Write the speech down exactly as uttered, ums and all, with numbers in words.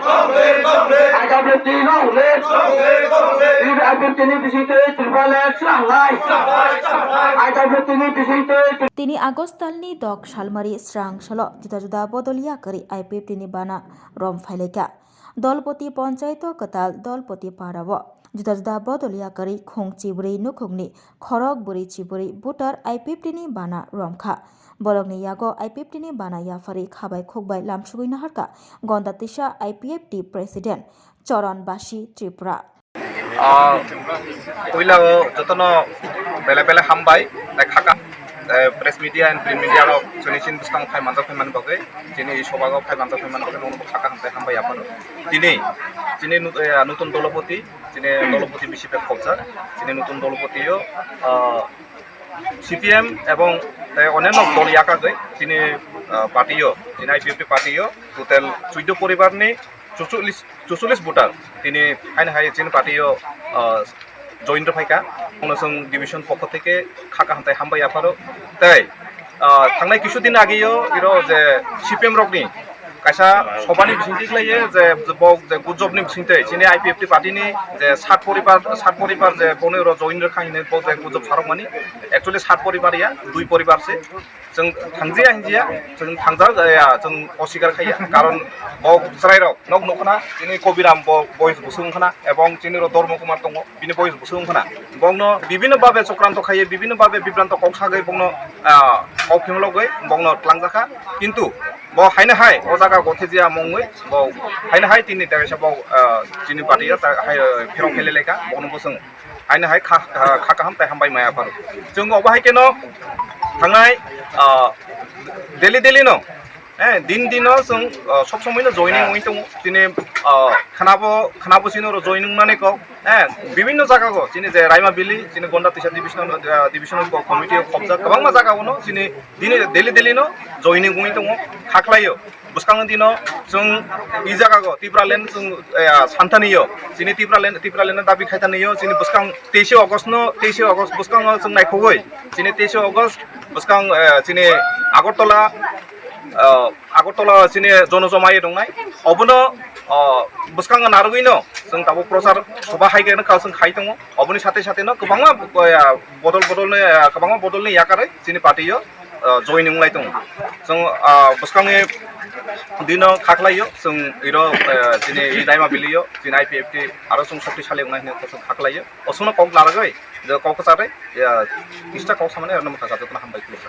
I W T no le. I W T ni bising twi Tripura le chwng lai. I W T ni bising twi. Tini August talni dok salmari srang salo juda juda bodol yakarwi I P F T ni bana rom phailaikha. Dolpoti Ponchaito kwtal Dolpoti Parao juda juda bodol yakarwi khung chibrwi nukhungni khorok bwrwi chibrwi voter I P F T ni bana romkha. Borokni yago I P F T ni bana yapharwi khabai khukbai lamsugwi naharkha Gonda Tisa I P F T President Charan Basi Tripura. Ah, puila o jotono bele bele hambai, tei khaka, eh, press media and print media rok chini chini bwskango phai manjak phai mani bagwi, chini sobago phai manjak phai mani bagwi, nono khaka hambai hambai yaphano. Tini, chini nu-, eh, nutun dolopoti, chini dolopoti bisi bek khobjak, chini nutun dolopoti o, ah, C P M ebong tei onyanno dol yakagwi chini, ah, party o, chini I P F T party o total chuddo poribar ni chuchullis, chuchullis voter tini haino hai chini party o, ah, join rwphaikha. Bono chwng division pokho theke khaka hamtai hambai yapharo. Tei, ah, thangnai kisu din ageo iro je C P M rokni kaisa sobani bisingtwi khlaiye je bo je gujobni bisingtwi chini I P F T party ni je sat poribar, sat poribar je bono iro join rwkha hinwi bo je gujob sarokmani, actually sat poribar ya, dui poribar se. Chwng thangjaya hinjaya, chwng thangjak, ya, chwng oswikar khaiya. Karon bo chwrairok nok nukhna, chini Kobiram bo boyos bwswk wngkhna, ebong chini ro Dharma Kumar tongo, bini boyos bwswk wngkhna. Bongno bibhinno bhabe chokranto khaiye, bibhinno bhabe bibranto kok sagwi bongno, ah, kok phimlogwi bongno twlangjakha. Kintu bo haino hai o jaga gothejaya mungwi bo haino hai tini teisa bo, ah, chini party o ta hai, ah, phirok kheleleka, bono bo chwng haino hai kha, kha, kha kaham tei hambai maya pharo. Chwng obo hai keno thangnai, ah, daily daily no, eh, din dino chwng, ah, sob somoi no joining wngwi tongo. Chini, ah, khnabo, khnabo chini oro joining mani kok, eh, bibhinno jaga go chini je Raima Valley, chini Gonda Tisa divisional, ah, divisional committee o khobjak kwbangma jaga o no chini dini daily daily no joining wngwi tongo, kha khlaio. Bwskangni dino chwng i jaga go Tipraland chwng, eh, santani yo. Chini Tipraland, Tipraland no dabi khaitani yo. Chini bwskang teise August no, teise August bwskango chwng naikhogwi. Chini teise August bwskang, eh, chini Agartala, eh, Agartala chini jono joma ye tongnai. Obono, eh, bwskango narwgwi no chwng tabuk prochar soba hai khe no chwng khai tongo. Oboni sate sate no kwbangma, eh, bodol bodol ni, eh, kwbangma bodol ni yakarwi chini party yo, eh, joining wng lai tongo. Chwng, ah, bwskangni dino kha khlai o, chwng iro, eh, chini i Raima Valley o, chini I P F T aro chwng shoktisali wngnai hinwi chwng kha khlai o. Oswkno kok larwgwi, je kok kwcharwi, eh, kisa kok samani aro nokha jotono hambai khulumkha.